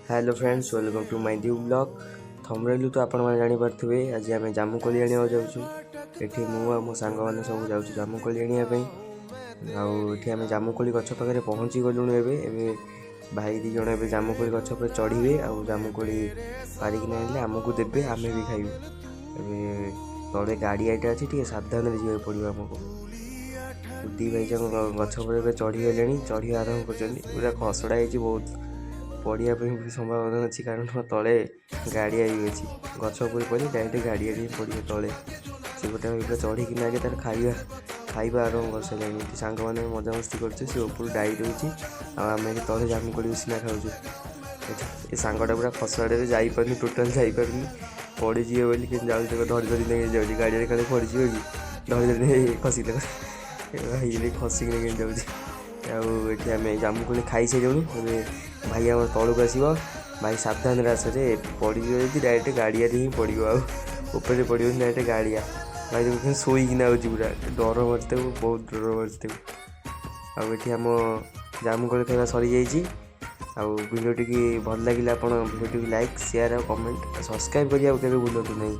Hello friends, welcome to my new vlog. ଥମ୍ବନେଲରୁ ତ ଆପଣମାନେ ଜାଣିପାରୁଥିବେ, ଆଜି ଆମେ ଜାମୁକୋଳି ଆଣିବାକୁ ଯାଉଛୁ। ଏଠି ମୁଁ ଆଉ ମୋ ସାଙ୍ଗମାନେ ସବୁ ଯାଉଛୁ ଜାମୁକୋଳି ଆଣିବା ପାଇଁ। ଆଉ ଏଠି ଆମେ ଜାମୁକୋଳି ଗଛ ପାଖରେ ପହଞ୍ଚି ଗଲୁଣୁ ଏବେ। ଏବେ ଭାଇ 2 ଜଣ ଏବେ ଜାମୁକୋଳି ଗଛ ଉପରେ ଚଢ଼ିବେ ଆଉ ଜାମୁକୋଳି ପାରିକିନା ଆଣିଲେ ଆମକୁ ଦେବେ, ଆମେ ବି ଖାଇବୁ। ଏବେ ତଳେ ଗାଡ଼ିଆଟା ଅଛି, ଟିକେ ସାବଧାନରେ ଯିବାକୁ ପଡ଼ିବ ଆମକୁ। 2 ଭାଇ ଯାକ ଗଛ ଉପରେ ଏବେ ଚଢ଼ିଗଲେଣି, ଚଢ଼ିବା ଆରମ୍ଭ କରିଛନ୍ତି। ପୁରା ଖସଡ଼ା ହେଇଛି, ବହୁତ ପଡ଼ିବା ପାଇଁ ବି ସମ୍ଭାବନା ଅଛି, କାରଣ ତଳେ ଗାଡ଼ିଆ ବି ଅଛି। ଗଛ ଉପରେ ପଡ଼ିଲେ ଡାଇରେକ୍ଟ ଗାଡ଼ିଆରେ ହିଁ ପଡ଼ିବ ତଳେ। ସେ ଗୋଟେ ଭାଇ ପୁରା ଚଢ଼ିକିନା ଆଗେ ତାର ଖାଇବା ଆରମ୍ଭ କରିସାରିଲାଣି। ଏଠି ସାଙ୍ଗମାନେ ମଜାମସ୍ତି କରୁଛୁ, ସେ ଉପରୁ ଡାଇ ଦେଉଛି ଆଉ ଆମେ ଏଠି ତଳେ ଜାମୁକୋଳି ବସିକିନା ଖାଉଛୁ। ଏଠି ଏ ସାଙ୍ଗଟା ପୁରା ଖସଡ଼ାରେ ଯାଇପାରୁନି, ଟୋଟାଲ୍ ଯାଇପାରୁନି, ପଡ଼ିଯିବ ବୋଲି କେମିତି ଯାଉଛି ତାକୁ ଧରି ଧରି ନେଇକି ଯାଉଛି। ଗାଡ଼ିଆରେ କାଳେ ପଡ଼ିଯିବ କି, ଧରି ଧରି ନେଇ ଖସିଲା ଭାଇ, ଖସିକିନା କେମିତି ଯାଉଛି। ଆଉ ଏଠି ଆମେ ଜାମୁକୋଳି ଖାଇସାରିଲୁଣି। ଏବେ ଭାଇ ଆମର ତଳକୁ ଆସିବ। ଭାଇ, ସାବଧାନରେ ଆସ ଯେ, ପଡ଼ିଯିବ ଯଦି ଡାଇରେକ୍ଟ ଗାଡ଼ିଆରେ ହିଁ ପଡ଼ିବ, ଆଉ ଉପରେ ପଡ଼ିବନି, ଡାଇରେକ୍ଟ ଗାଡ଼ିଆ। ଭାଇ ଦେଖୁ କେମିତି ଶୋଇକିନା ଆଉଛି, ପୁରା ଡର ମାରୁଛି ତାକୁ, ବହୁତ ଡର ମାରୁଛି ତାକୁ। ଆଉ ଏଠି ଆମ ଜାମୁକୋଳି ଖାଇବା ସରିଯାଇଛି। ଆଉ ଭିଡ଼ିଓଟିକି ଭଲ ଲାଗିଲେ ଆପଣ ଭିଡ଼ିଓଟିକୁ ଲାଇକ୍, ସେୟାର ଆଉ କମେଣ୍ଟ, ସବସ୍କ୍ରାଇବ୍ କରିବାକୁ କେବେ ଭୁଲନ୍ତୁ ନାହିଁ।